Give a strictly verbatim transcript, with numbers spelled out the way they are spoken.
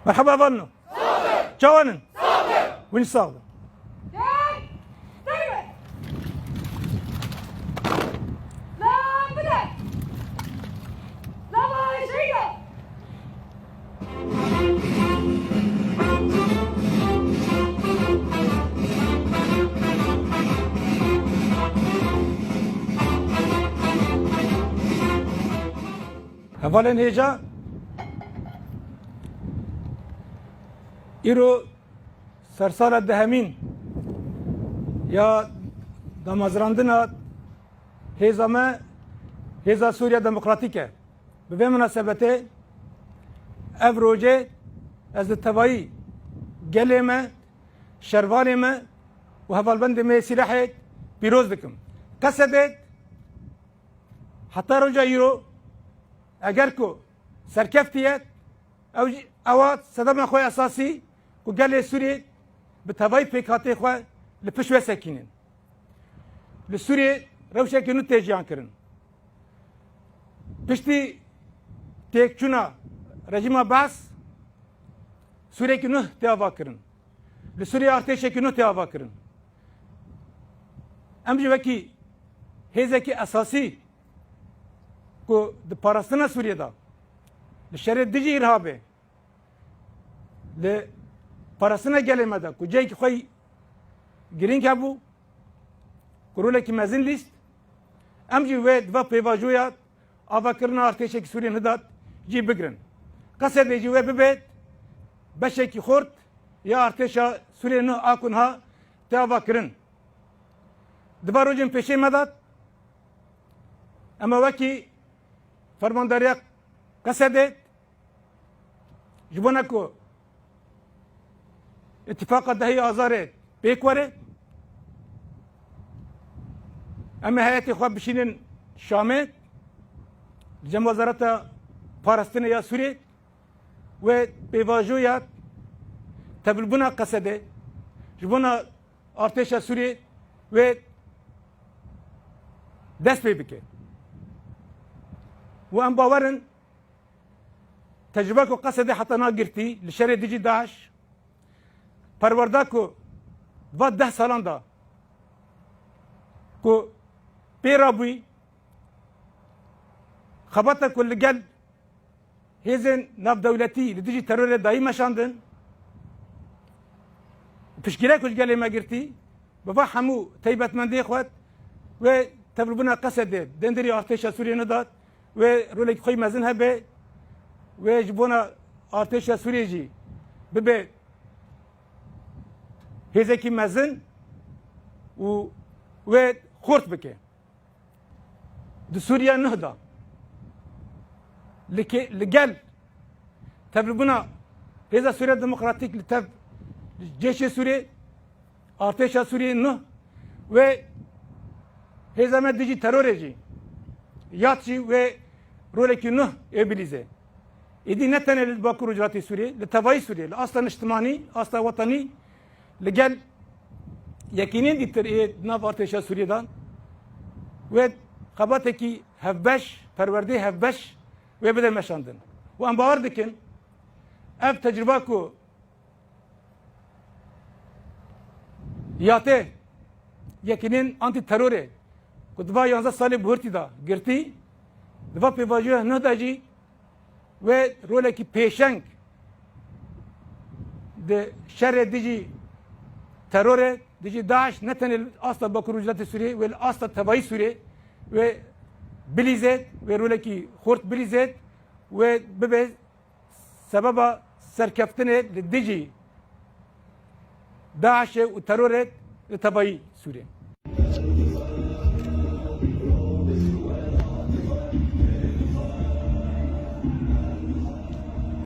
Merhaba, hevalno. Çawan in? Hûn sax bin. Hevalên hêja, îro sersala dehemîn ya damezrandina hêza me, Hêza Sûriya Demokratîk e. Bi vê minasebetê ev rojê ez li tevayî gelê me, şervanê me û hevalbendê me yê sîlehê pîroz dikim. Qesedê heta roja îro, eger ku serkeftî ye, ew jî, ewa sedema xwe esasî ku gelê Sûriyê bi tevayî pêkhatê xwe li pişt wê sekînin. Li Sûriyê rewşekî nû tê jiyan kirin. Piştî têkçûna rejîma Baas, Sûriyekî nû tê ava kirin. Li Sûriyê artêşekî nû tê ava kirin. Em jî wekî hêzekî esasî ku di parastina Sûriyê de, li şerê dijî îrhabê, li parastina gelê me de ku cihekî xwe girîng hebû, ku rolekî mezin lîst, em jî wê di va pêvajoya avakirina artêşekî Sûriyê Nihdat cî bigirin. Qesedê jî wê bibêt beşekî xurt ya artêşa Sûriyê Nuh a ku niha tê avakirin. Di va rojên pêşê me de, em ê wekî Fermandariya Qesedê, ji bona ku îtîfaqa dehê Azarê pêk were, em ê heyetê xwe bişînin Şamê, li cem Wezareta Parastinê ya Sûriyê, wê pêvajoya tevlibûna Qesedê ji bona artêşa Sûriyê wê dest pê bike. Û em bawer in, tecrûba ku Qesedê heta niha girtî li şerê dijî DAIŞ, perwerda ku va deh salan de ku pê rabûyî, xebata ku li gel hêzên navdewletî li dijî terorê dayî meşandin, piştgirêk ku ji gelê me girtî, bi va hemû taybetmendiyê xwe wê tevlibûna Qesedê, dendirî artêşa Sûriyê Nihdat, wê rolekî xwe yî mezin hebe, wê ji bona artêşa Sûriyê jî bibe hêzekî mezin û wê xurt bike. Di Sûriya Nuh de li ke-, li gel tevlibûna Hêza Sûriya Demokratîk li tev Cêşê Sûriyê, Artêşa Sûriyê Nuh wê hêza me dijî terorê jî, yat jî wê rolekî nuh ê bilîzê. Êdî ne tenê li Bakur û Rojhilatê Sûriyê, li tevayî Sûriyê, li asta niştimanî, asta wetanî, li gel yekînên dîtir ê di nav artêşa Sûriyê de wê xebatekî hevbeş, perwerdeyê hevbeş wê bide meşandin. Û em bawer dikin, ev tecrûba ku yatê yekînên antîterorê ku di va yanzdeh salê bihurtî de girtî, di va pêvajoya nuh de jî wê rolekî pêşeng di şerê dijî terorê, dijî DAIŞ, ne tenê li asta Bakur û Rojhilatê Sûriyê, wê li asta tevayî Sûriyê wê bilîzêt, wê rolekî xurt bilîzêt, wê bibe sebeba serkeftinê li dijî DAIŞê û terorê li tevayî Sûriyê.